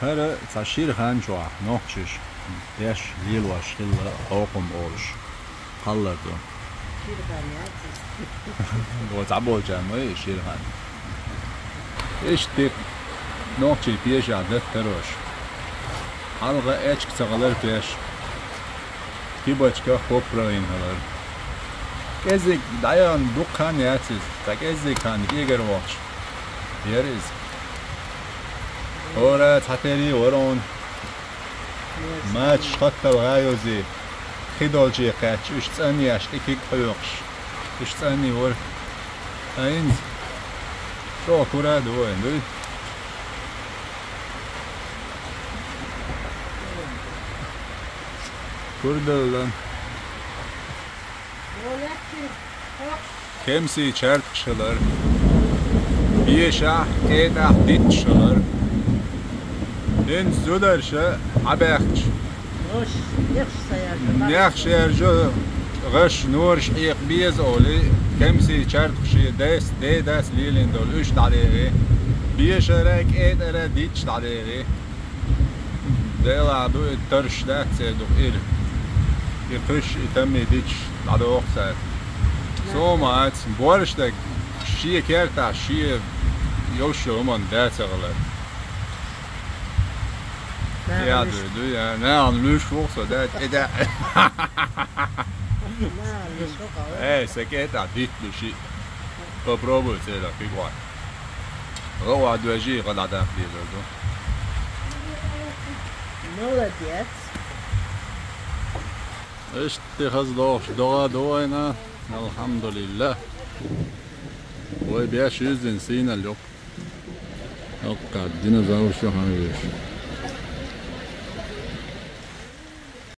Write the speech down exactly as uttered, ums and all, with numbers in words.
ХӀара цхьа шира хан чохь нохчаша деш лелош хилла хьокхам олуш кхаллар ду. Шира хан яц иза. Оцу Ӏаболчарна ма ю и шира хан. Иштта нохчий пешахь даттарош. Хьалха эчка ца хилар пеш. Кибачка хопра йина хилар. КӀеззиг дӀаяхна дукха хан яц иза, ткъа кӀеззиг хан кӀегар вахча яра иза. ХӀора цхьатерий вара хьуна. Мачаш хаттал гӀайозий, хи долчий кхаьчча, уьш цӀанъеш, тӀе киг хьоькхуш, уьш цӀанъий вара. Ткъа хӀинца чӀогӀа кура а ду вайн, дуй? Кура дала. Кемсийн чардаш хилар. Бешахь, кӀетӀахь дитташ хилар. ХӀинца зударша Ӏабаьхкаш. Нехаш яржа гӀаш нораш хьекха беза олий, кемсийн чардаш шен дас, дедас лелийна долу уьш дӀадехи. Бешара, кӀетӀара дитташ дӀадехи. Делахь ду и тарш дац церан дукха ира. И кхуьш, и таммий дичаш дӀадоху цара. Со ма ац, борш дерг шен кертахь, шен йовш йолу хӀуманна да ца хилар. Я дуй, дуй, я, нахана луьйш ву со, да, тӀе да. Э, сан кӀетахь дитт ду шиъ. Попробуй церан куьг ван. Ган ван доьжий, ган дӀадаккха дезар ду. Молодец. Иштта хаза дохуш догӀа ду вайна, алхьамдулилла. Вай беш юьззина сийнал ю. Оккха динозавр шу хьан веш.